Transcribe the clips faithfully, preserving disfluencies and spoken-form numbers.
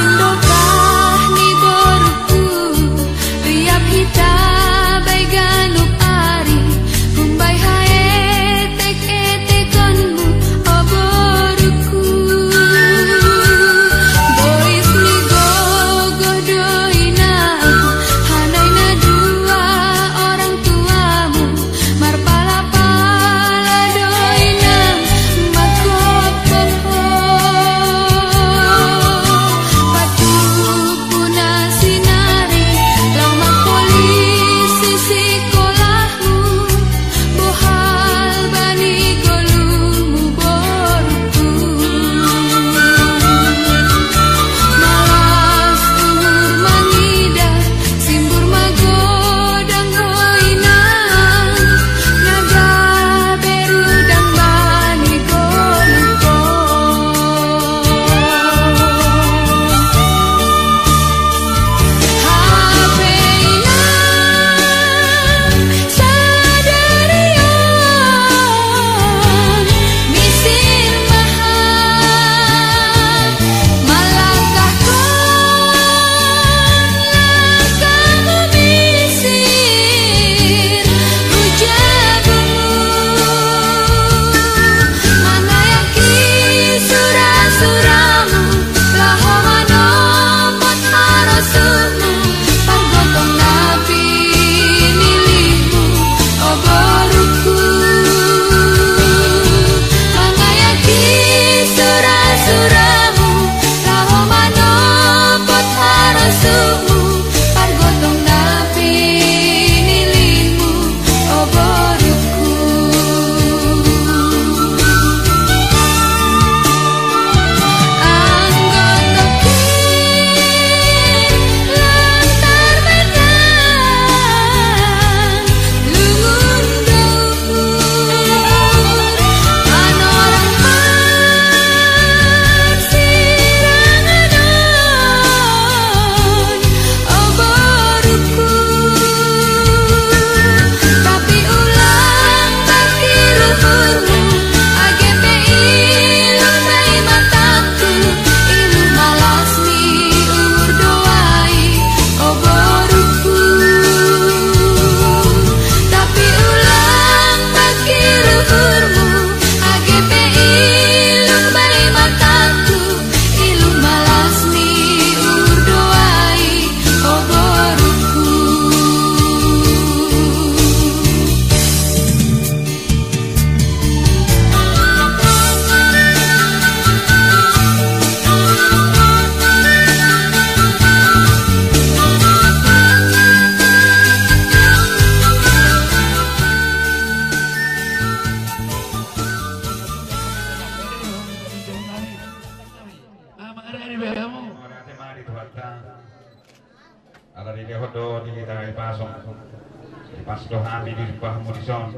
Dokah ni borungku, riap hita bai ganup ari, umbai haetek-etekonmu, o borungku. Bois ni gogo do inang, hanai na dua orang tuamu, marpala-pala do inang manghophop ho. Patupu na sinari, laho mangholisi sikolahmu, bohal bani ngolungmu borungku. Malas uhur mangida, simbur magodang ho inang, na gabe rudang bani ngolungkon. Hape inang sadari on, misir ma ha, malangkahkon langkahmu misir, tu jabungmu, mangayaki sura-suramu, laho manopot harosmu, pargotong na pinilihmu, o borungku. Mangayaki sura-suramu, laho manopot harosmu, pargotong na pinilihmu, o borungku. Anggo toki lam tarbatang, lungun do uhur, panorang marsirangan on, o borungku. Tapi ulang bangkir uhurmu, age pe ilung bai matangku, ilung malas ni uhur do ai, o borungku. Tapi ulang bangkir uhurmu, age pe ilung bai matangku, ilung malas ni uhur do ai, o borungku. Ala dilehon do di hita i pasong, dipas do hami di pahanmu dison.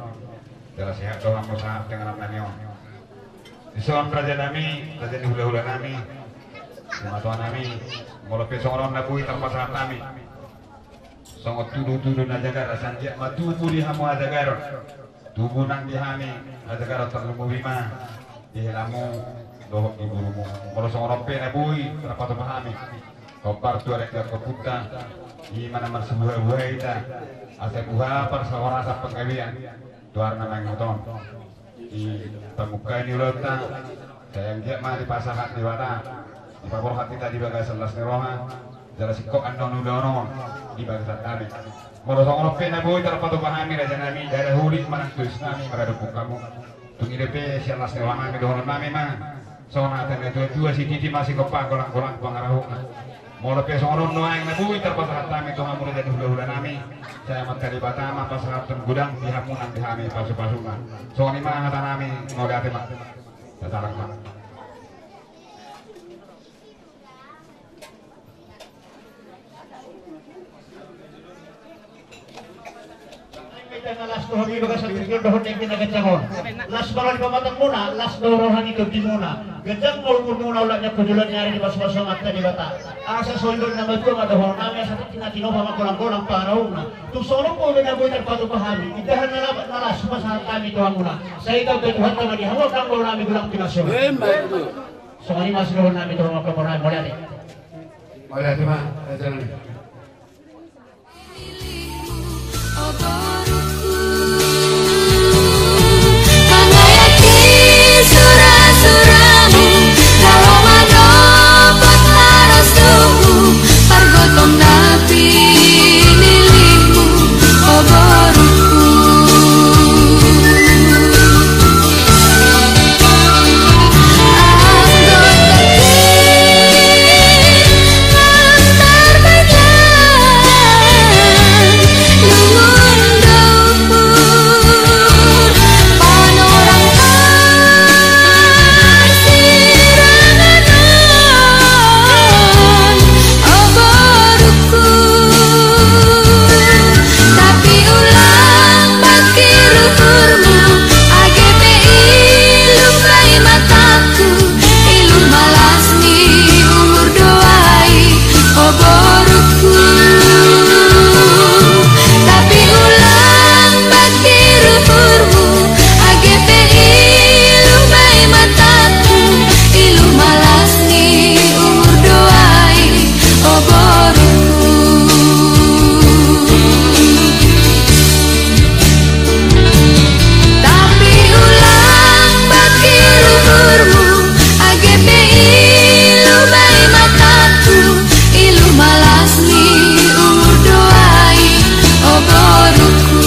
Jala sehat do hamu sahat tu inganan nami on. Dison raja nami, raja ni hulahula nami, simatua nami, molo pe songon on na boi tarpasahat hami songon tudutudu na jagar, asa anggiat ma tubu di hamu hajagaron. Tubu nang di hami hajagaron, tarlumobi ma di helamu dohot di borumu. Molo songon on pe na boi tarpatupa hami, hombar tu adat ni ompunta, i ma na marsibuhabuhai hita, asa buha parsahorasan panggabean tu ari na mangihuthon. Di pamungka ni ulaonta, sai anggiat ma dipasahat Debata, dipaborhat hita di bagasan las ni roha, jala singkop annon ulaon on di bagasan damei. Molo songon on pe na boi tarpatupa hami raja nami, ndada hurit manang tois nami maradophon hamu. Tung i dope sian las ni roha nami dohonon nami ma songon hata ni natuatua: Sititi ma sigompa, golanggolang pangarahutna. Molo pe songon on nuaeng na boi tarpasahat hami tu hamu raja ni hulahula nami, sai Amanta Debata ma pasahathon godang di hamu nang di hami pasupasuna. Songon i ma hata nami, mauliate ma. Tasalang ma. Las do hami bagasan tingki on dohot dengke na ganjang on. Las ma di pamatangmuna, las do roha ni tondimuna. Ganjang ma umurmuna, unang nian hujoloan ni ari, dipasupasu Amanta Debata. Asa songon na matua ma dohonon nami, asa tingki na tinopa ma golanggolang pangarahutna. Tung songon on pe na boi tarpatupa hami, indahan na las hupasahat hami tu hamuna. Sai taon Tuhanta ma di hamu angka amang nami, godang pinasuna. Songon i ma sidohonon nami tu hamu angka amang nami, mauliate. Ora, tema, acara ni. Mangayaki surasuramu, laho manopot harasmu, pargotong na pinilihmu, o boruku. Tapi ulang bangkit uhurmu, age pe ilu umbai mataku, ilu malas ni umur do ai, o boruku. Tapi ulang bangkit uhurmu, age pe ilu umbai mataku, ilu malas ni umur do ai, o boruku. Tapi ulang bangkit uhurmu, age pe ilu umbai mataku, ilu malas ni umur do ai, o boruku.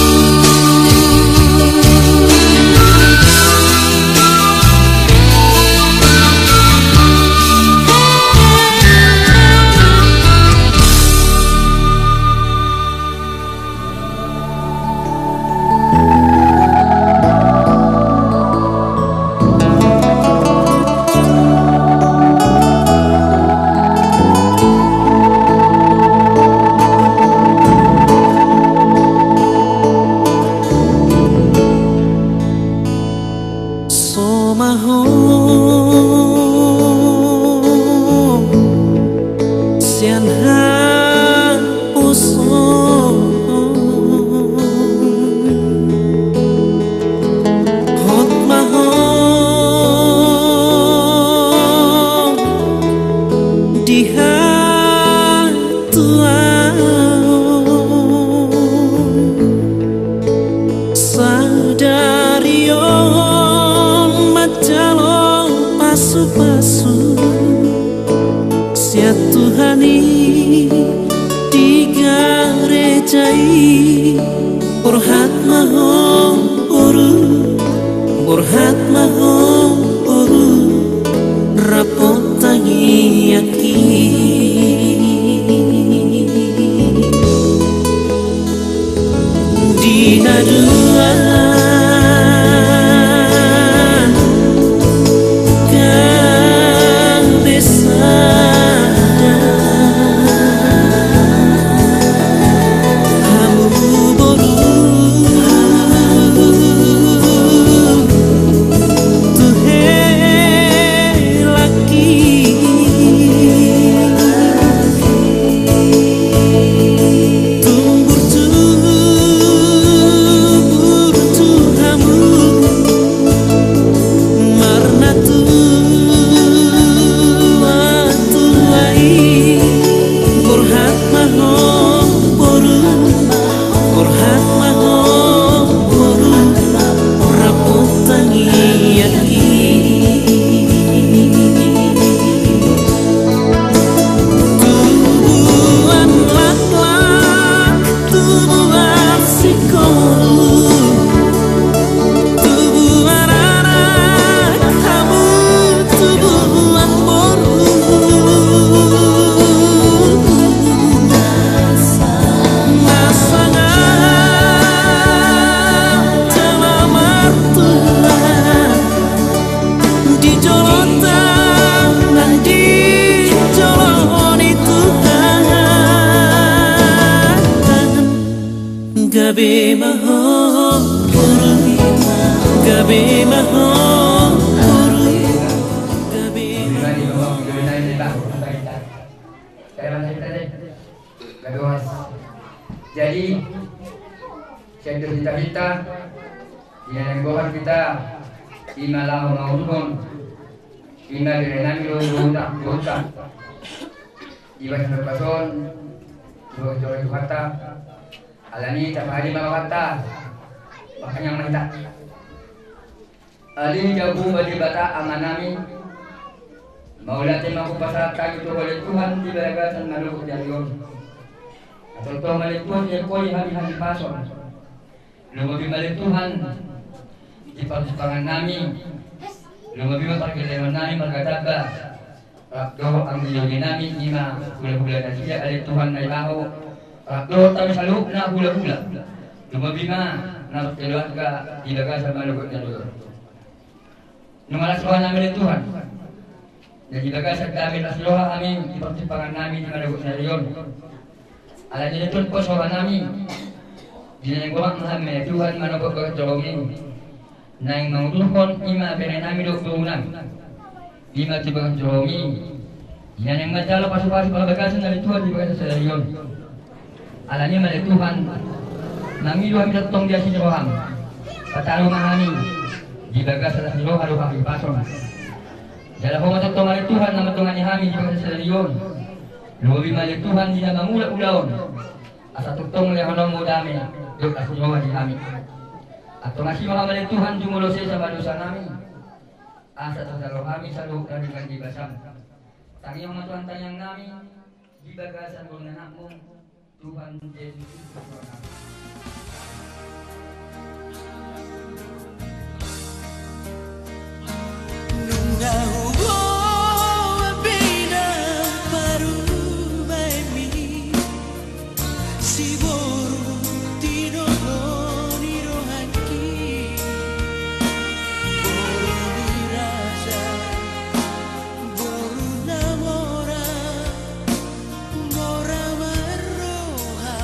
Somaho sian haposo, hot ma ho di hatuaon. Sadari on manjalo pasupasu sian Tuhan i di gareja i. Borhat ma ho boru, borhat ma ho boru, rap tangiangki. Di na dua gabe sada, hamu boru, tu hela Tumbur-tumbur tu hamu marnatua-tua i. Borhat ma ho boru, borhat ma ho boru, rap tangiangki. Tubuan laklak, tubuan singkoru, tubuan anak hamu, tubuan boru. Na sangat jala martua di jolonta nang di jolo ni Tuhan. Gabe ma ho boru, gabe ma ho boru, gabe ma ho. Jadi, sian hita-hita, di na naeng bohal hita, ima laho mangoluhon, ima bere nami do, do uta, do uta. Di bagasan parhorasan on, di bagasan joro ni Tuhanta, alani i tapaharim ma rohanta, martangiang ma hita. Ale Jahowa Debata Amanami, mauliate ma hupasahat hami tu Ho ale Tuhan di bagasan manogot ni ari on. Na tongtong ale Tuhan diingkon hami hahipason. Lumobi ma ale Tuhan di parsimpangan nami, lumobi ma pargellengon nami marga Tamba, rap dohot anggi-anggi nami, i ma hula-hula nasida ale Tuhan na ibaho, rap dohot hami saluhutna hula-hula. Lumobi ma na markeluarga di bagasan manogot ni ari on. Nunga las roha nami ale Tuhan. Jadi bagasan dame las roha hami di parsimpangan nami di manogot ni ari on. Alani i ale Tuhan pos roha nami di na naeng gomak ma hami ale Tuhan manogot bagas joromi. Naeng mangudurhon i ma bere nami dohot boru nami. I ma tu bagas joromi. Di na naeng manjalo pasu-pasu parbagason ale Tuhan di bagasan sadari on. Alani i ma ale Tuhan, mangido hami tongtong di asi ni roham. Pataru ma hami di bagasan las ni roha dohot hahipason. Jala Ho ma tongtong ale Tuhan na mandongani hami di bagasan sadari on. Lumobi ma ale Tuhan di na mangula ulaon. Asa tongtong lehononmu dame dohot las ni roha di hami. Antong asi ma Ho ma ale Tuhan jumolo sesa ma dosa nami. Asa tarjalo hami saluhutna denggan di basam. Tangihon ma Tuhan tangiang nami di bagasan ngolu ni Anakmu, Tuhan Jesus Kristus Tuhan nami. Nunga huboan be inang parumaenmi, siboru tinodo ni rohangki, boru ni raja, boru na mora, mora marroha.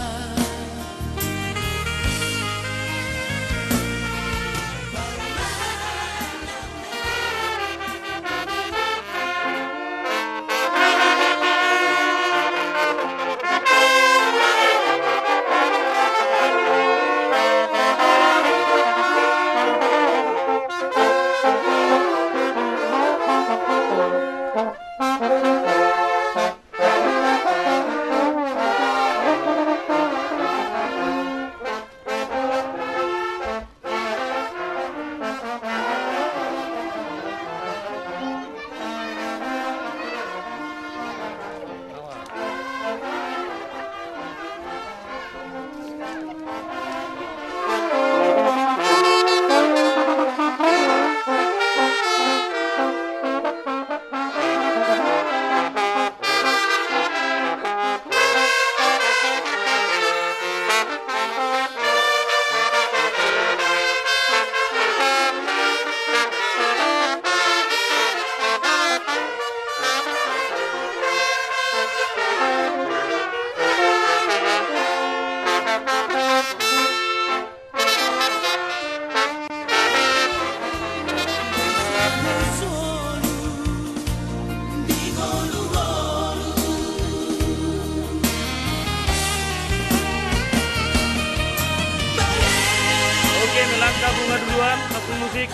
Oke, Melangkah Bunga duluan, langsung musik.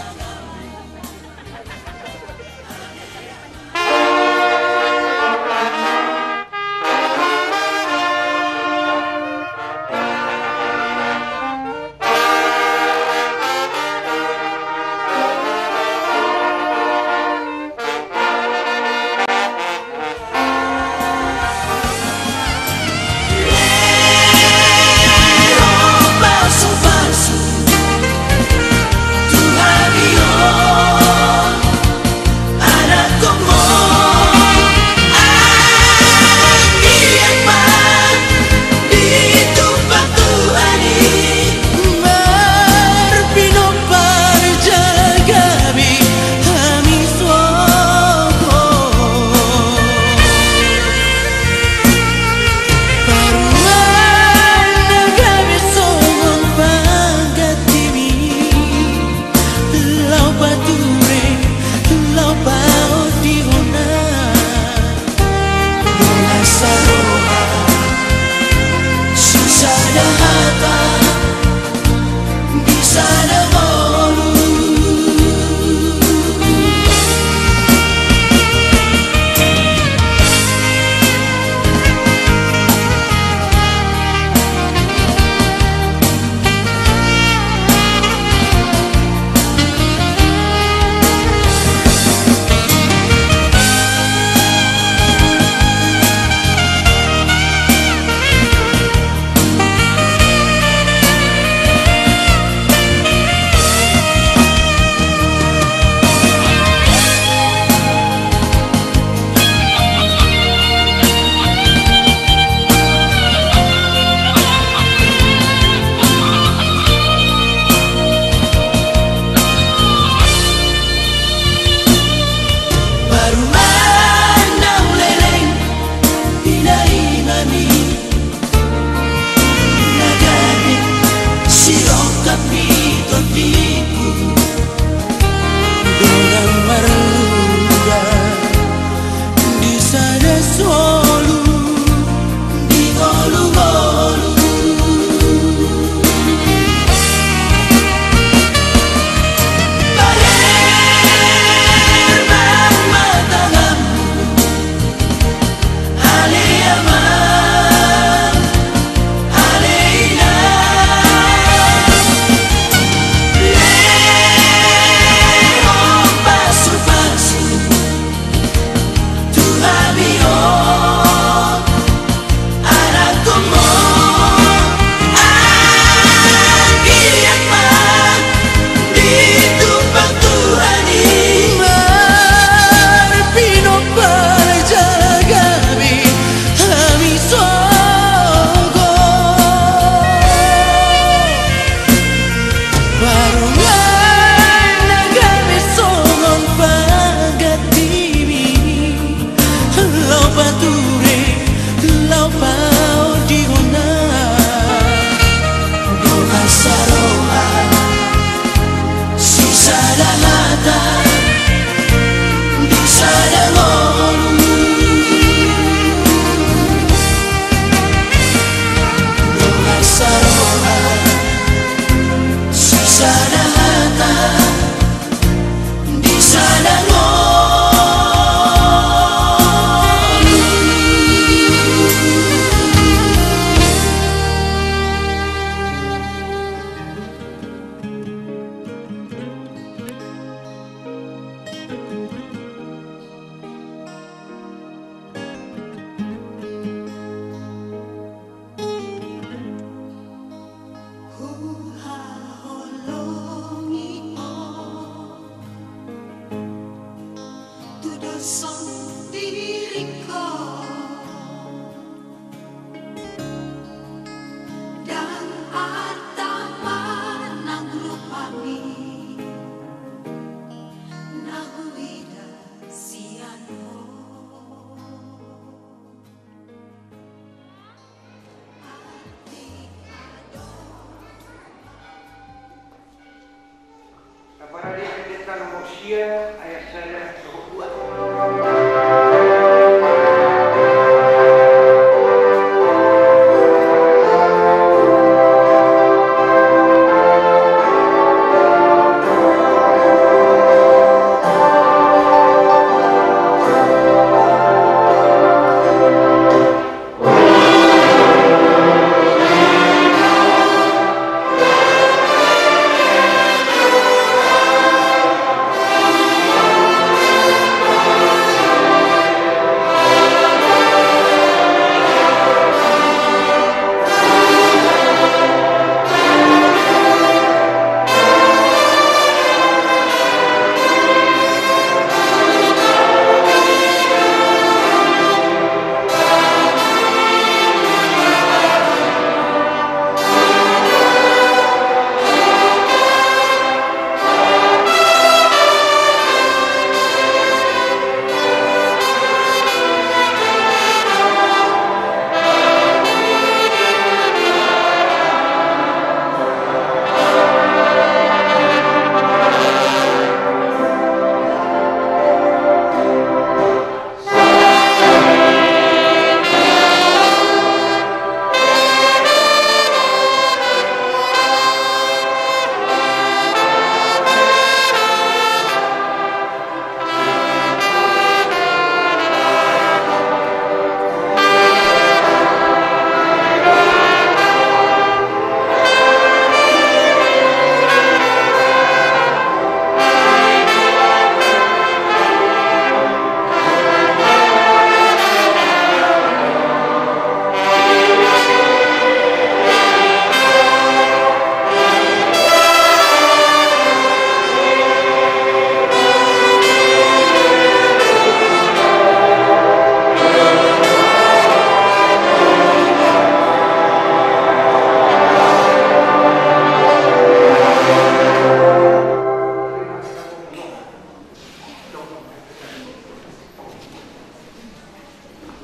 Nomor sia, ayat sada dohot dua.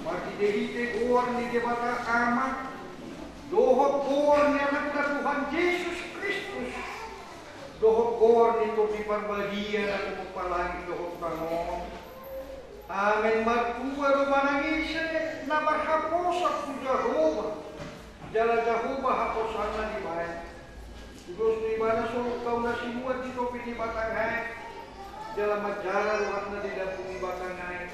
Marhitehite goar ni Debata Ama, dohot goar ni Anakna Tuhan Jesus Kristus, dohot goar ni Tondi Parbadia na tumompa langit dohot tano on. Amen. Martua do manang ise na marhaposan tu Jahowa, jala Jahowa haposanna dibaen. Ulos ni ibana songon tau na sinuan di topi ni batang aek, jala manjala rohana di lambung ni batang aek.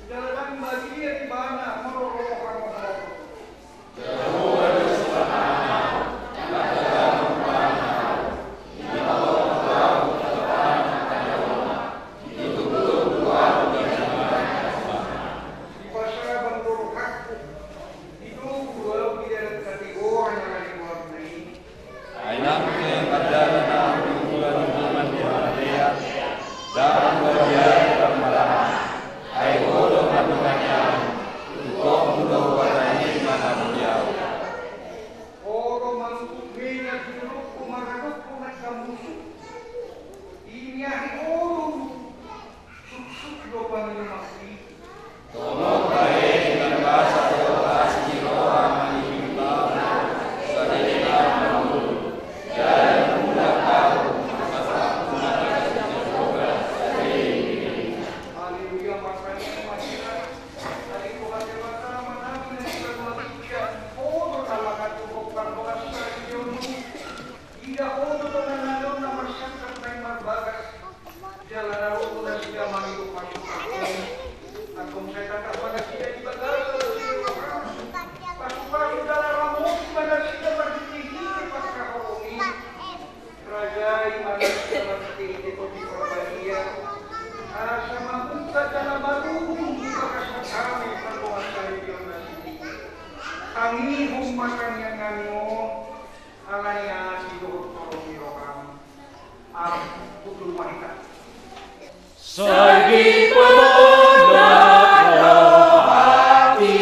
Jala ndang badia ibana maroro hamohoron. Dipasabang do rohangku, ditogu do ahu di dalan kategori na kategori na i. Ai nang pe mardalan ahu di bulan ni Maria, ndang badia ndang malahan, ai Ho do mandongani ahu, tu Ho do hupasahat manang di ahu. Ho do manungkun meja di dolokku, maradophon angka musu. Iniahi Ho do, suksuk do panginumanku i. Tolong bahen di bagasan roha ni roha mangihuti Ho, sadari on ma mangolu, jala mulak ahu. Haleluya, martangiang ma hita. Adong do hata Debata manang na di banua ginjang, Ho do na mangaturhon parhorasan di ulaonmu. Ida Ho do tonga ni ulaon na marsangkap naeng marbagas. Jala na ro do nasida mangido pasupasu. Antong sai tangkas ma nasida di bagasan roham. Pasupasu jala ramoti ma nasida marhitehite pangkaholongi. Rajai ma nasida marhitehite Tondi Parbadia. Asa mamungka jala marujung di bagasan hami parhorasan di ulaon nasida. Tangihon ma tangiang nami on. Alani asi dohot holong ni roham. Amen. Hundul ma hita. Sai dipamondang rohangki.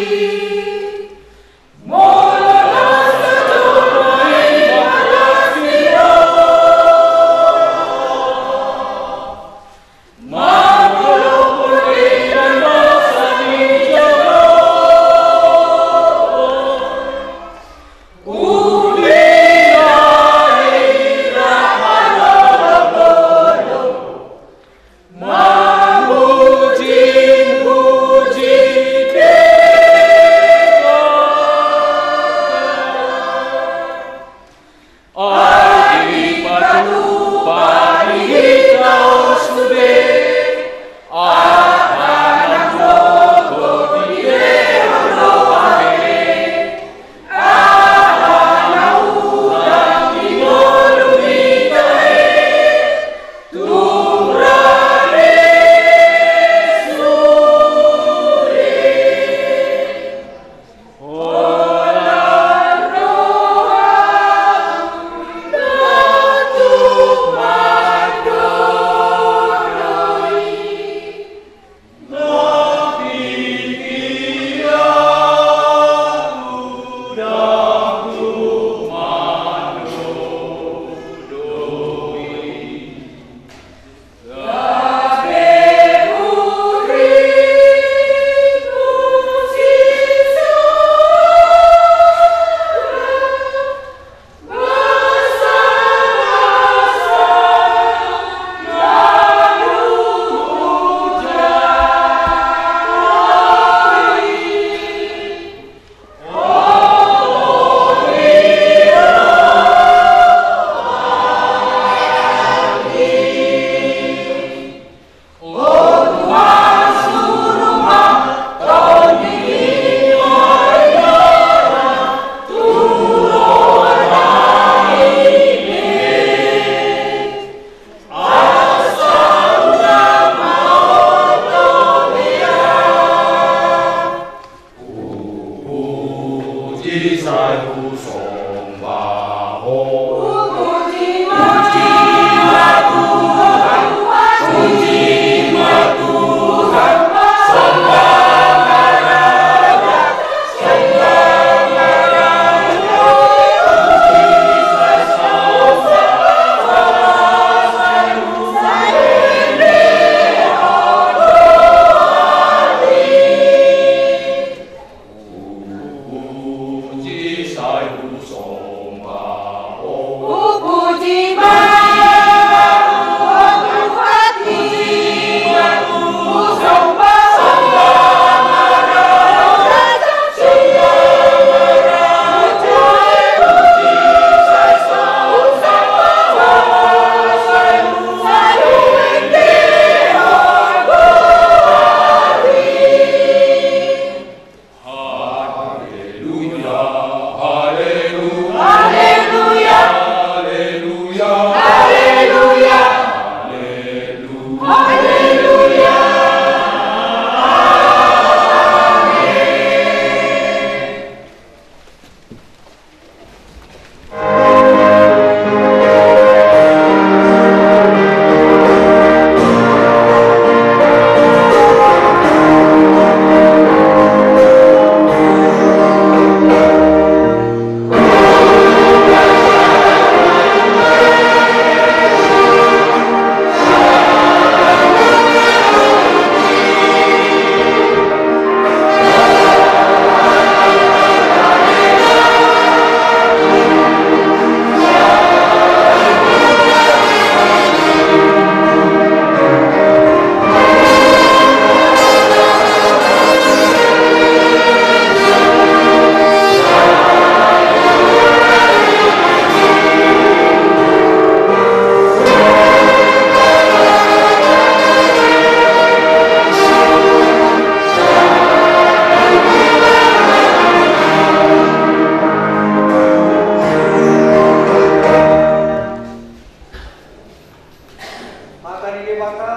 Hata ni Debata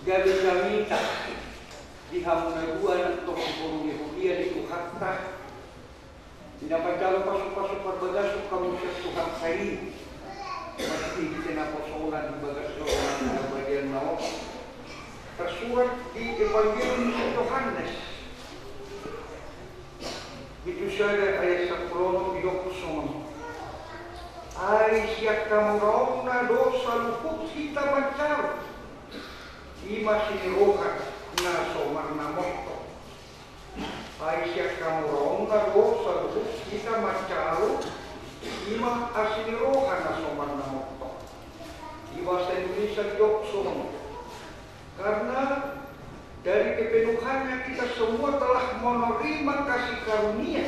gabe jamita di hamu na dua na tong di portibi on, di Tuhanta. Di na manjalo pasupasu parbagason hamu sian Tuhanta i, pasti di tena posolan di bagas roha na parbadian na on. Tarsurat di Evangelium ni Johannes, bindu sada ayat sampulu onom, didok songon on: Ai sian hamoraonna do saluhut hita manjalo, i ma asi ni roha na so marnamothon. Ai sian hamoraonna do saluhut hita manjalo, i ma asi ni roha na so marnamothon. Di bahasa Indonesia didok songon on: Karena dari kepenuhannya kita semua telah menerima kasih karunia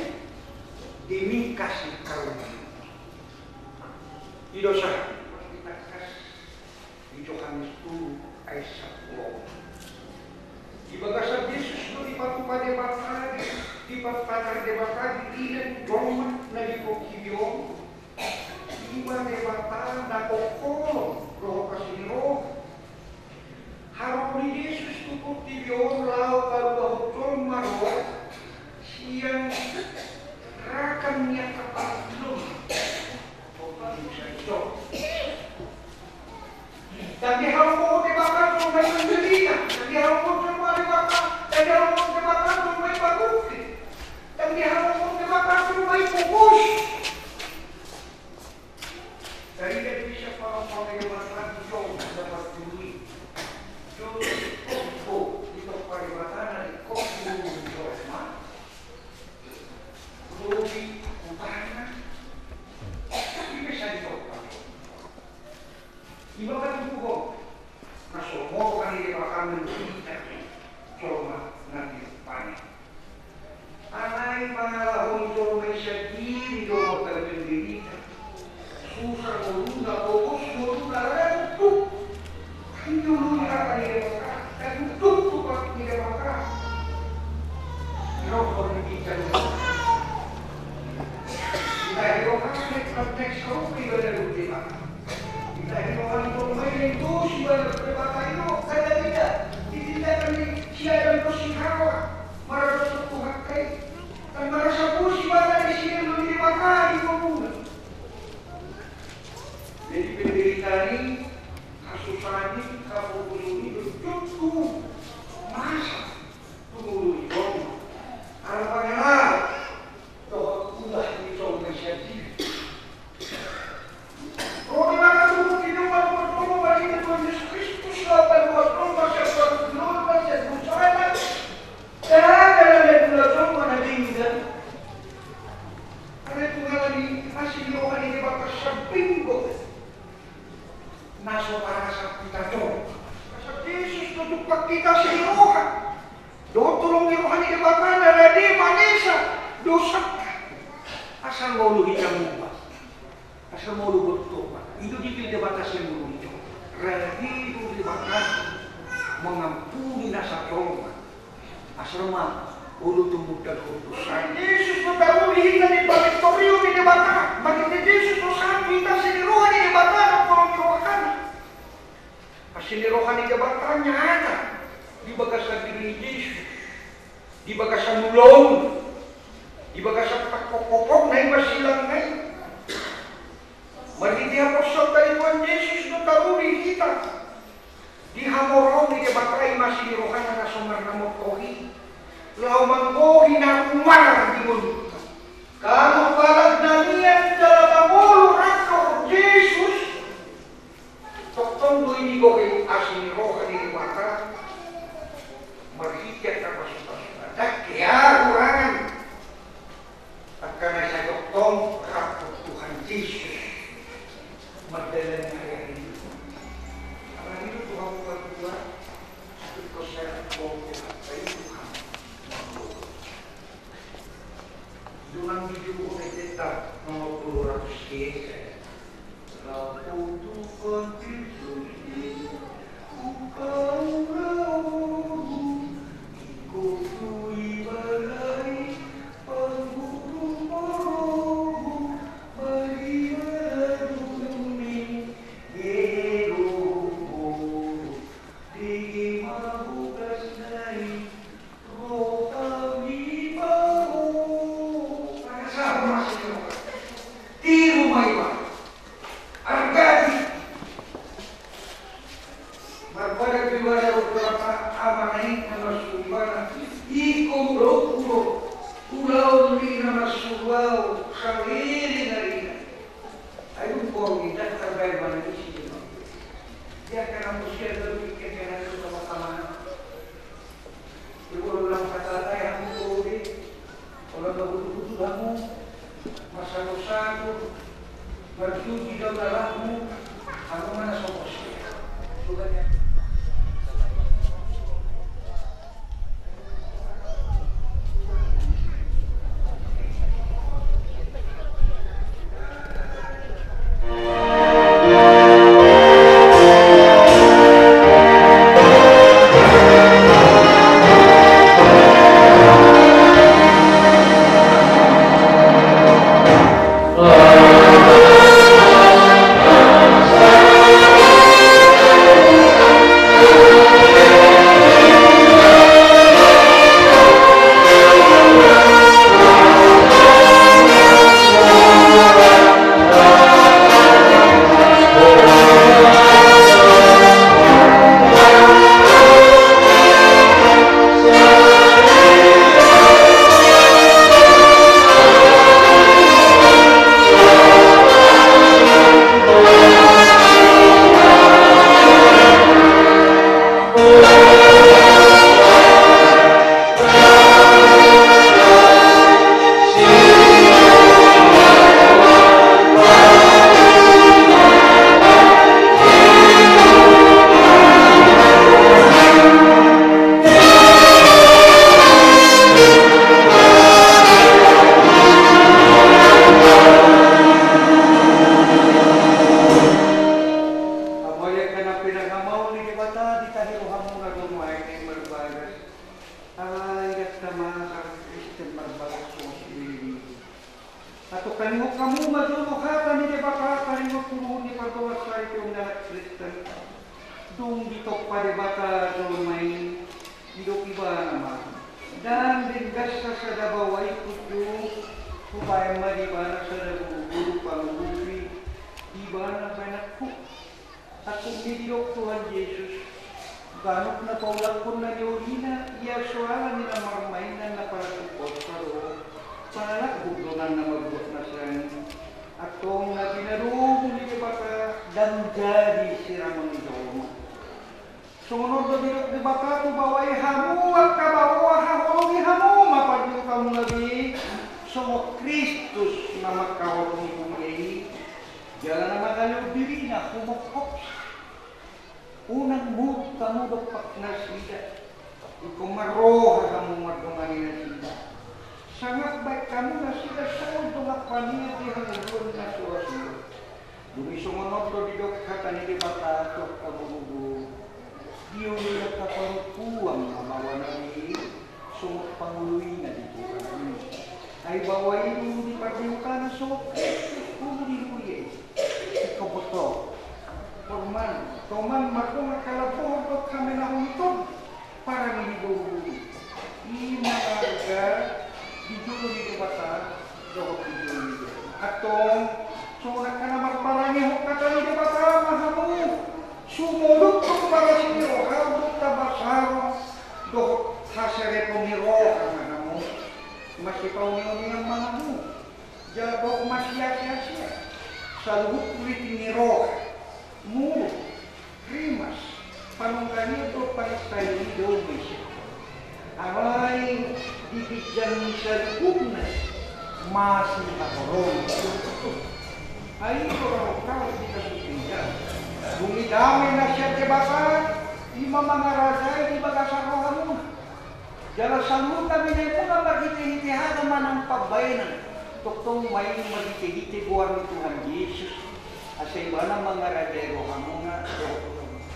demi kasih karunia. Di dosa di Johannes tolu ayat sampulu onom. Di bagasan Jesus do dipatupa Debata, dipatar Debata dirihen jolma na di portibi on. I ma Debata na pongkolon dohot asi ni roha. Haroro ni Jesus tu portibi on laho paruahon jolma ro sian ragam ni angka parjolo. Ndang dihaholongi Debata jolma i manderita, ndang dihaholongi jolma Debata, ndang dihaholongi Debata jolma i pagungkit, ndang dihaholongi Debata jolma i pogos. Taida do i sian pangkompol ni Debata di jolma na parjolo i. Jolo di tompa ni Debata na di tompa ni jolma. Lobi hutana. Tapi pe sai tompa. Ima patuduhon na so molo kan i Debata menderita jolma na tinumpana. Alai pangalaho ni jolma i sandiri do molo menderita. Susa ngoluna, pogos ngoluna, ala tuk. Kan dioloi hata ni Debata, kan tuk tupa ni Debata. Rohon ni bicara. Tahe rohana, kan naeng sarupa ibana dohot Debata. Tahe roha ni jolma i naeng dos ibana dohot Debata i do, kan ndada. Ditindakan ni si Adam dohot si Hawa maradoshon Tuhanta i. Kan marasa dos ibana di si Roha ni Debata na rade manesa dosanta. Asal molo hita muba, asal molo bertobat, i do dipillit Debata sian ngolunta. Rade do Debata mengampuni nasa jolma. Asal ma olo tumundalhon dosa. Jesus do taruli hita di pamitorion ni Debata. Marhite Jesus do sahat tu hita asi ni roha ni Debata dohot holong ni rohana. Asi ni roha ni Debata nyata di bagasan diri ni Jesus, di bagasan ulaon, di bagasan pangkophopna i, masilang na i. Marhite apostel tadi Tuhan Jesus do taruli hita di hamoraon ni Debata i, asi ni rohana na so marnamot roha i, laho manggohi na rumar di ngolunta. Hamu halak na mian jala mangolu rap dohot Jesus, tongtong do i digohi asi ni roha ni Debata marhite angka pasu-pasuna. Ndang hea hurangan angka na sai tongtong rap dohot Tuhan Jesus mardalani ari-ari. Alani do Tuhan patua, asa ingkon sai rap dohot Tuhan, sai Tuhan. Dunang di juru na i tetap nomor dua ratus desa. Laputukan Kristus di buka ulamu, ikut tu ibadah i, panggurumu, bagi badan dunia, gelomu, digi mabukas nai. Tiru ma ibana. Argati. Marpadan do ibana dohot Debata Amana i na marsuruh ibana. Ingkon ulaonku do ulaon ni na marsuruh ahu saleleng ari na. Ai dung borngin ndang tarbaen manangisi. Ia kan ambo sian gabe ingkon gabe na so sama-sama. Olo lam hatatai hamu dohot i, olo na butuh-butuh hamu, marsado-sado, marjuji dalan hamu, hamu ma na so pos. Sudah ya. Hamu angka na pinarhamaol ni Debata, ditahi rohamuna do nuaeng na marbagas. Alai ndang tama halak Kristen marbagas songon sibelebele. Antong taringok hamu ma jolo hata ni Debata, taringok tu uhum ni pardongansaripeon ni halak Kristen. Dung ditompa Debata jolma i, didok ibana ma, ndang denggansa sada baoa i punjung, hubaen ma di ibana sada boru-boru pangurupi, ibana baenanku. Antong didok Tuhan Jesus, ganup na paulakhon na niolina, ia so ala ni na marmainan na palasuk hosa do, palakhon do nang na mambuat na sangap. Antong na pinadomu ni Debata ndang jadi siramon ni jolma. Songon on do didok Debata tu baoa i, hamu angka baoa, haholongi hamu ma parniutamuna be, songon Kristus na mangkaholongi huria i. Jala na mangalehon dirina humophopsi. Unang muruk hamu dompak nasida. Ingkon marroha hamu mardongan ni nasida. Sangap baen hamu nasida songon dongan panian di hangoluan na so ra suda. Dung i songon on do didok hata ni Debata tu angka boruboru: Dioloi angka parompuan ma baoa na i songon pangoloina di Tuhan i. Ai baoa i ulu ni pardenggan na songon Kristus ulu ni huria i. Ingkon boto, toman, toman mardongan halambohon dohot hamenahon i, tong parange ni boruboru i. I ma marga di jolo ni Debata dohot di jolo ni Debata. Antong, songon angka na marparangehon hata ni Debata ma hamu. Sumolop do parasi ni roham dohot habasaron dohot haserepon ni roha ma hamu. Masipaunioniongan ma hamu. Jala dohot masiasiasian. Saluhut riting ni roha, muruk, rimas, panongganian dohot panginsaion i do muse. Alai di ginjang ni saluhutna masihaholongan. Ai do rahothon hita sude. Dung i dame na sian Debata, i ma mangarajai di bagasan rohamuna. Jala saluhutna binaenmuna marhitehite haga manang pambahenan, tongtong ma i marhitehite goar ni Tuhan Jesus, asa ibana mangarajai rohamuna dohot rohamuna.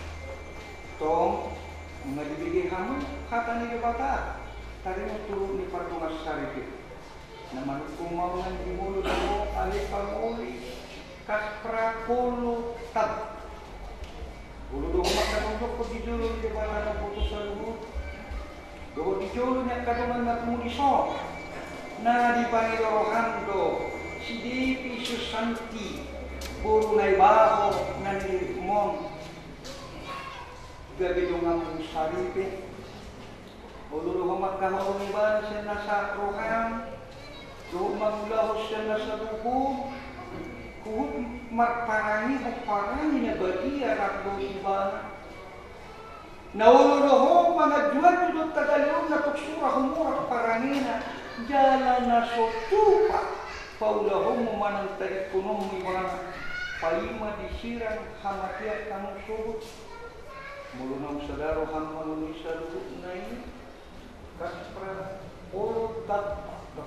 Tong, nunga dibege hamu hata ni Debata taringot tu ruhut ni pardongansaripeon. Na manungkun ma on nang di molo do ho ale pangoli Kaspra Polo Tamba. Molo do ho mangkatongtong di jolo ni Debata na umboto saluhut dohot di jolo ni angka dongan na pungu dison, na dipangido roham do si Devi Susanti boru Naibaho na nilirikmon gabe donganmu saripe. Molo do ho mangkaholongi ibana sian nasa roham dohot mangulahon sian nasa tubu, huhut marparangehon parange na badia rap dohot ibana. Na olo do ho manganjuanju dohot tagalehonna tung sura humurang parangena, jala na so tupa paulahonmu manang tadingkononmu ibana, paima disirang hamatean hamu sogot. Molo naung sada roham mangoloi saluhutna i, Kaspra Polo Tamba.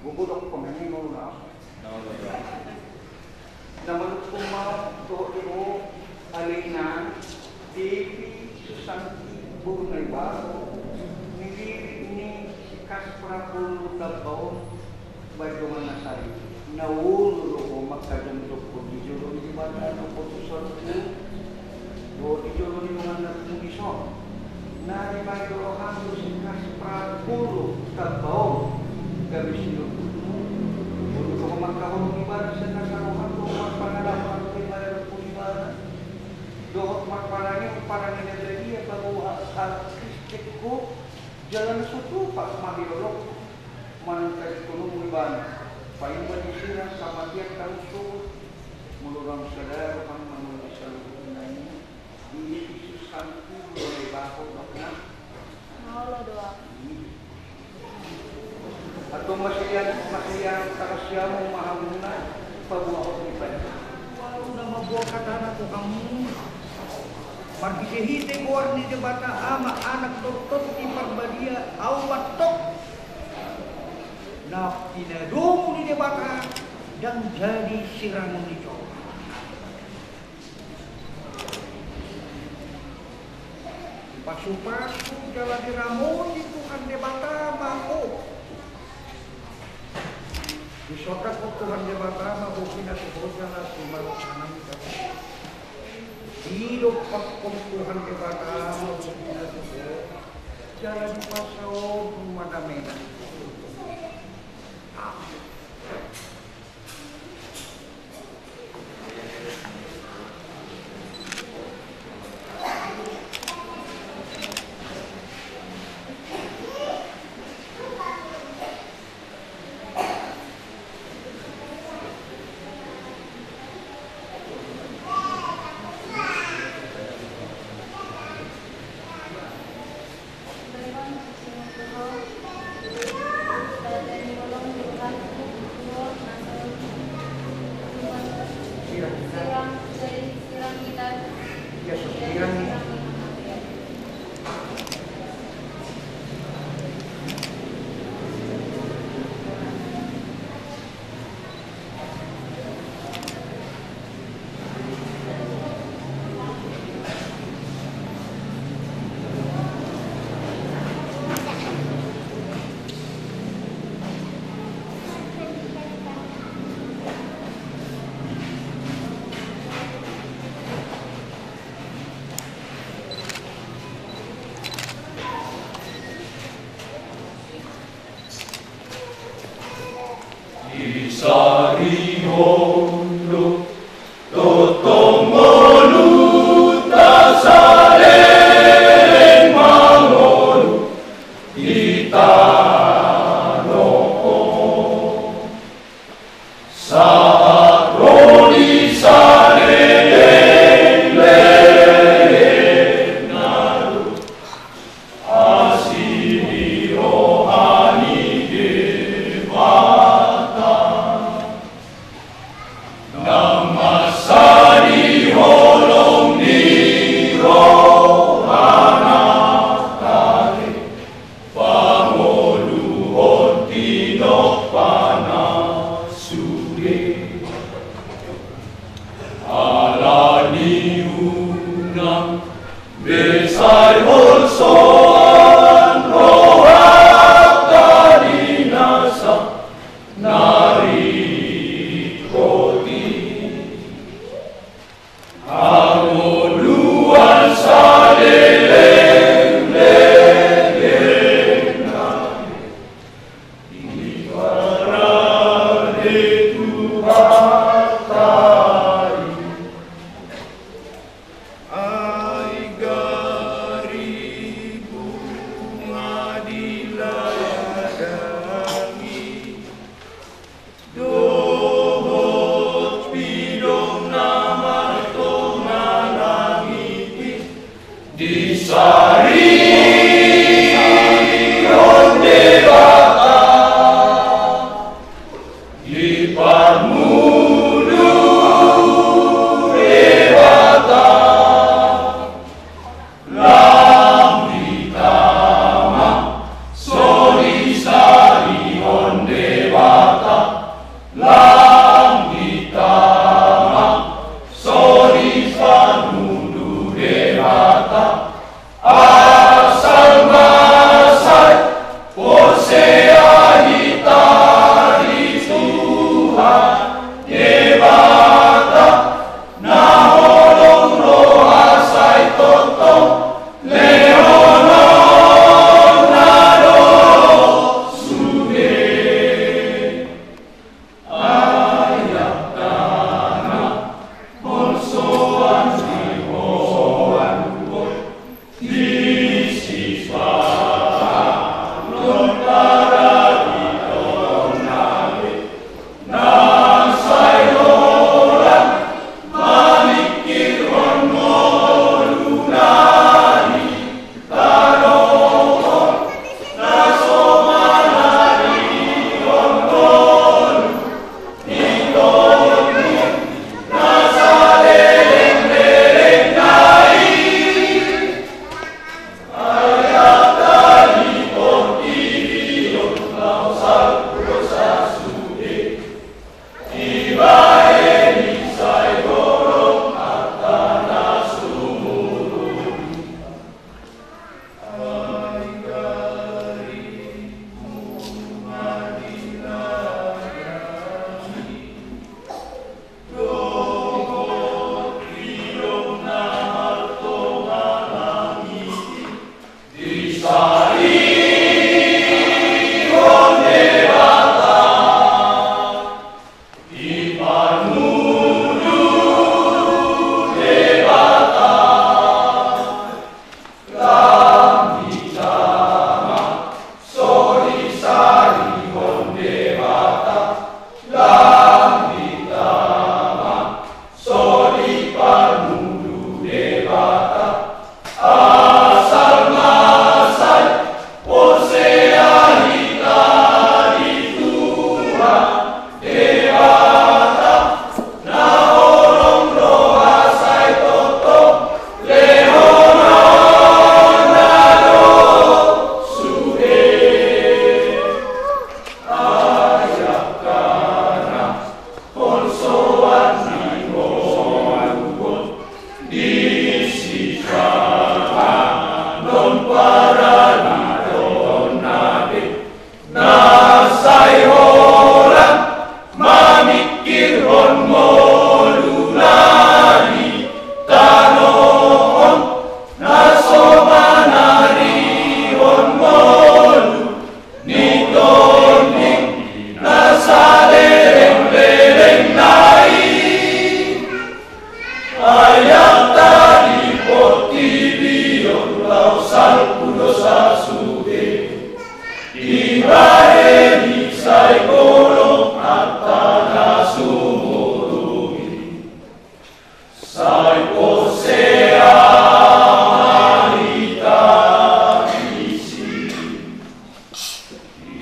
Gogo do pangani molo na. Na manungkun ma on dohot ho ale inang Devi Susanti boru Naibaho, nilirik ni si Kaspra Polo Tamba on. Baen dongan na sari, na olo do ho mangkajongjongkon di jolo ni Debata na umboto saluhut dohot di jolo ni dongan na pungu dison, na dipangido roham do si Kaspra Polo Tamba on gabe sinondukmu. Molo do ho mangkaholongi ibana sian nasa roham dohot marpangalahon tu ibana dohot marparangehon parange na badia paboa halak Kristen ho, jala na so tupa mangilolongkon manang tadingkononmu ibana, paima disirang hamatean hamu sogot. Molo naung sada roham mangoloi saluhutna i, di Yesus Kristus sampulu na ibaho dokna. Molo doang. Antong masian, masian, takasiamu ma hamuna paboahon ni padi. Walu na mamboan hatana tu hamu. Marhitehite goar ni Debata Ama, Anak dohot Tondi Parbadia, ahu ma antong na pinadomu ni Debata, ndang jadi sirangon ni joro. Dipasupasu jala diramoti Tuhan Debata ma ho. Disondangkon Tuhan Debata ma bohi na tu ho jala simarsanami. Didompakkon Tuhan Debata ma bohi na tu ho jala dipasaormu ma damena. Amen. Di hondo tongtong ngolunta saleleng mangolu di tano on. Sahat ro di saleleng lelengna do asi ni roha ni Debata. Nang mansai di holong ni rohana tahe pango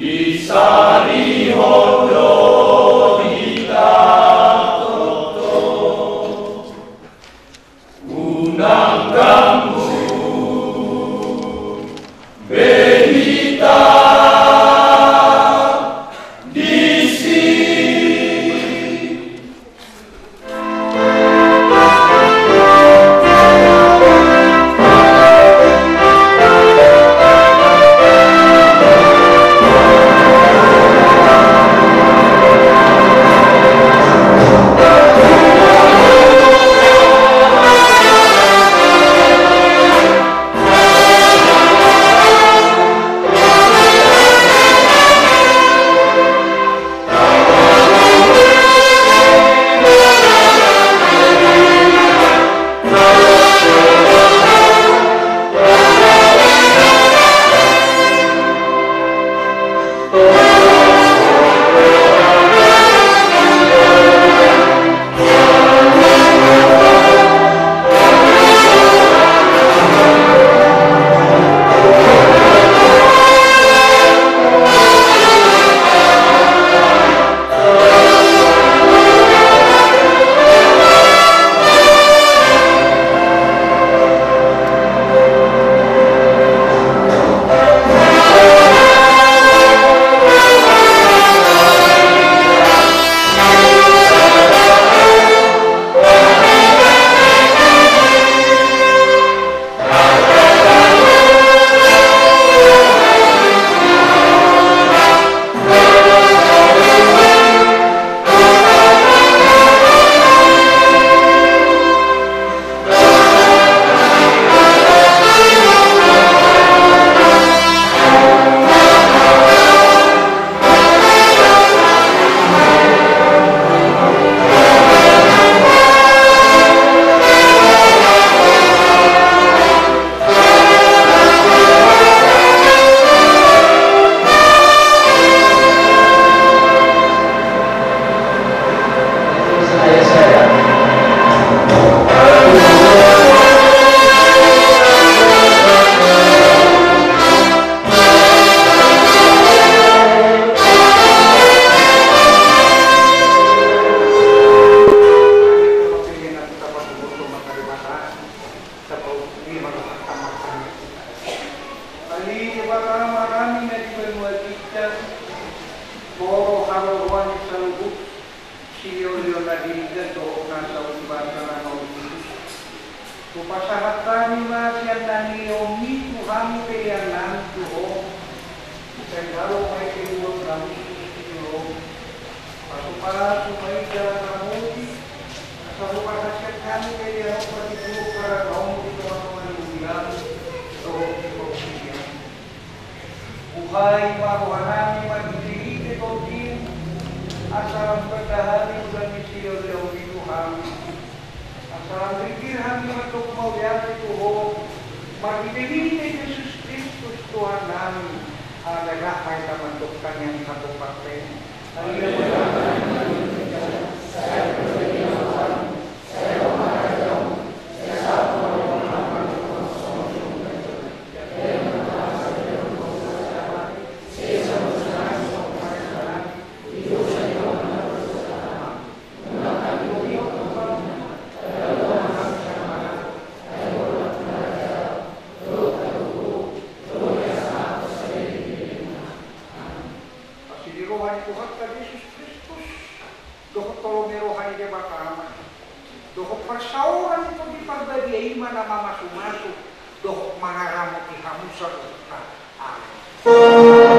Disarihon do hita tongtong, unang ganggu be hita disi. Ale Debata Ama nami na di banua ginjang, Ho do haroroan ni saluhut silehonlehon na denggan dohot nasa umbahen na mauli. Hupasahat hami ma sian na nilehonmi tu hami pelean nami tu Ho. Sandalo ma i kebuat nami tu Ho. Pasupasu ma i jalan na modi. Asa hupasahat hami pelean on marhite harajaon di tongatonga ni ulian dohot di portibi on. Buhai ma roha nami marhitehite Tondim, asa lam tanda hami ulaon ni silehonlehonmi tu hami. Asa lam ringgir hami mandok mauliate tu Ho, marhitehite Jesus Kristus Tuhan nami. Amen. Rap ma hita mandok tangiang satu parten. Asi ni roha ni Tuhanta Jesus Kristus, dohot holong ni roha ni Debata Ama, dohot parsaoran ni Tondi Parbadia i ma na mamasumasu dohot mangaramoti hamu saluhutna. Amen.